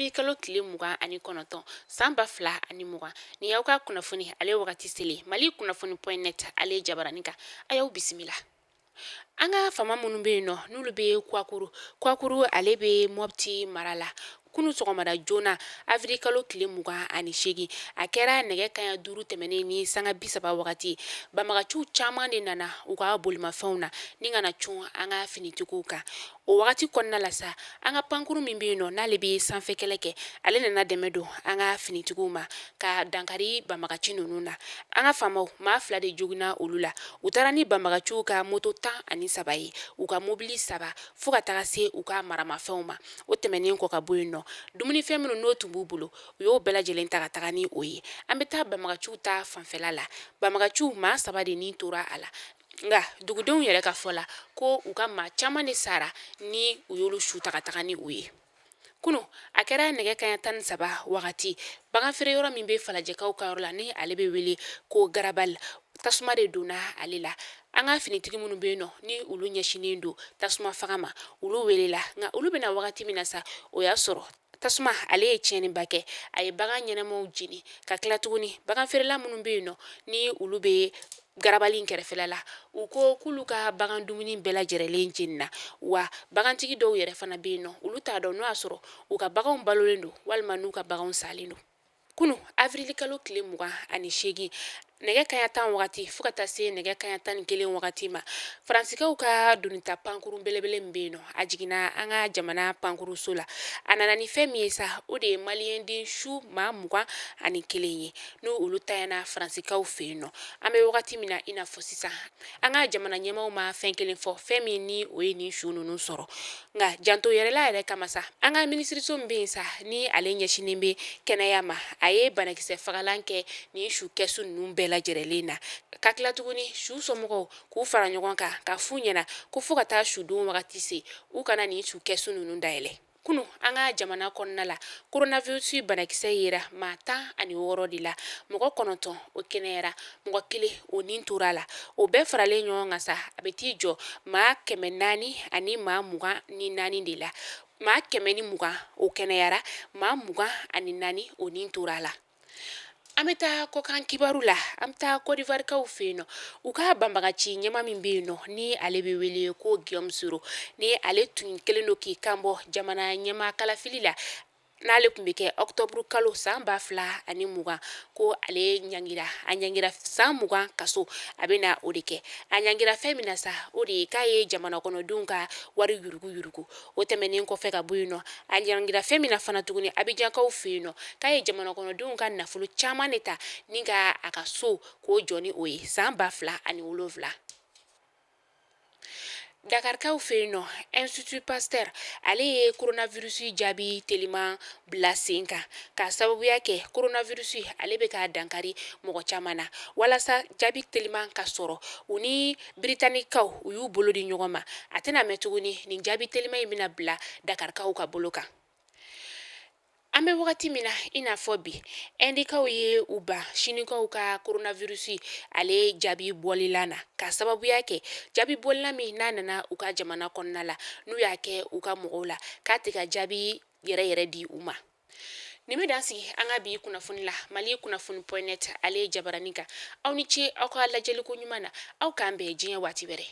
Avril kalo tile 29 san 2020, nin y'aw ka kunnafoni ale wagati selen Mali kunnafoni.net ale jabaranin kan. A y'aw bisimila. An ka faama minnu bɛ yen nɔ, n'olu bɛ Kwakuru, Kwakuru ale bɛ Mɔpti mara la, kunu sɔgɔmada joona avril kalo tile 28, a kɛra nɛgɛ kanɲɛ 5 tɛmɛnen ni sanga 30 wagati, banbagaciw caman de nana u ka bolimafɛnw na ni ka na cun an ka finitigiw kan. O wagati kɔnɔna la sa, an ka pankuru min bɛ yen nɔ, n'ale bɛ sanfɛ kɛlɛ kɛ, ale nana dɛmɛ don an ka finitigiw ma ka dankari banbagaci ninnu na. An ka faamaw maa fila de joginna olu la. U taara ni banbagaciw ka moto 13 ye, u ka mobili saba, fo ka taga se u ka maramafɛnw ma. O tɛmɛnen kɔ ka bɔ yen nɔ, dumunifɛn minnu n'o tun b'u bolo, u y'o bɛɛ lajɛlen ta ka taga ni o ye. An bɛ taa banbagaciw ta fanfɛla la. Banbagaciw maa saba de ni tora a la, nka dugudenw yɛrɛ ka fɔ la ko u ka maa caman de sara ni u y'olu su ta ka taga ni u ye. Kunu a kɛra nɛgɛ kanɲɛ 13 wagati, bagan feere yɔrɔ min bɛ Falajɛkaw ka yɔrɔ la, ni ale bɛ wele ko Garabali, tasuma de donna ale la. An ka finitigi minnu bɛ yen nɔ, ni olu ɲɛsinnen don tasuma faga ma, olu welela, nka olu bɛna wagati min na sa, o y'a sɔrɔ tasuma ale ye tiɲɛniba kɛ. A ye bagan ɲɛnamaw jeni ka tila tuguni. Bagan feerela minnu bɛ yen nɔ, ni olu bɛ Garabali in kɛrɛfɛla la, u ko k'olu ka bagan dumuni bɛɛ lajɛlen jenina. Wa bagantigi dɔw yɛrɛ fana bɛ yen nɔ, olu t'a dɔn n'o y'a sɔrɔ u ka baganw balolen don walima n'u ka baganw salen don. Kunu avril kalo tile 28, nɛgɛ kanɲɛ 10 wagati fo ka taa se nɛgɛ kanɲɛ 11 wagati ma, Faransikaw ka donita pankurun belebele min bɛ yen nɔ, a jiginna an ka jamana pankuruso la. A nana ni fɛn min ye sa, o de ye maliyɛnden su maa 21 ye, n'o olu tanyana Faransikaw fɛ yen nɔ. An bɛ wagati min na i n'a fɔ sisan, an ka jamana ɲɛmaaw ma fɛn kelen fɔ, fɛn min ni o ye nin su ninnu sɔrɔ. Nka janto yɛrɛla yɛrɛ kama sa, an ka minisiriso min bɛ yen sa, ni ale ɲɛsinnen bɛ kɛnɛya ma, a ye banakisɛ fagalan kɛ nin su kɛsu ninnu bɛɛ lajɛlen na, ka tila tuguni su somɔgɔw k'u fara ɲɔgɔn kan ka f'u ɲɛna ko fo ka taa sudon wagati se, u kana nin su kɛsu ninnu dayɛlɛ. Kunu an ka jamana kɔnɔna la, coronavirus banakisɛ yera maa 16 de la. Mɔgɔ kɔnɔntɔn o kɛnɛyara, mɔgɔ kelen o ni tora a la. O bɛɛ faralen ɲɔgɔn kan sa, a bɛ t'i jɔ maa 400 ani maa 24 de la. Maa 120 o kɛnɛyara, maa 24 o ni tora a la. An bɛ taa kɔkan kibaru la. An bɛ taa Côte d'Ivoirekaw fɛ yen nɔ. U ka banbagaci ɲɛmaa min bɛ yen nɔ, ni ale bɛ wele ko Guillaume Soro, ni ale tun kɛlen don k'i kanbɔ jamana ɲɛmaa kalafili la, n'ale tun bɛ kɛ octobre kalo san 2020, ko ale ɲangira, a ɲangira san 20 kaso. A bɛ na o de kɛ. A ɲangira fɛn min na sa, o de ye k'a ye jamana kɔnɔdenw ka wari yurugu yurugu. O tɛmɛnen kɔfɛ ka bɔ yen nɔ, a ɲangira fɛn min na fana tuguni Abijankaw fɛ yen nɔ, k'a ye jamana kɔnɔdenw ka nafolo caman de ta ni ka a ka so k'o jɔ ni o ye san 2007. Dakarikaw fɛ yen nɔ, Institut Pasteur ale ye coronavirus jaabi teliman bila sen kan, k'a sababuya kɛ coronavirus ale bɛ ka dankari mɔgɔ caman na. Walasa jaabi teliman ka sɔrɔ, u ni Biritanikaw u y'u bolo di ɲɔgɔn ma. A tɛna mɛn tuguni, nin jaabi teliman in bɛna bila Dakarikaw ka bolo kan. An bɛ wagati min na i n'a fɔ bi, Ɛndikaw ye u ban Sinikaw ka coronavirus ale jaabi bɔlilan na, k'a sababuya kɛ jaabi bɔlilan min n'a nana u ka jamana kɔnɔna la, n'u y'a kɛ u ka mɔgɔw la, k'a tɛ ka jaabi yɛrɛ yɛrɛ di u ma. Nin bɛ dan sigi an ka bi kunnafoni la Mali kunnafoni.net ale jabaranin kan. Aw ni ce aw ka lajɛliko ɲuman na. Aw k'an bɛn diɲɛ waati wɛrɛ.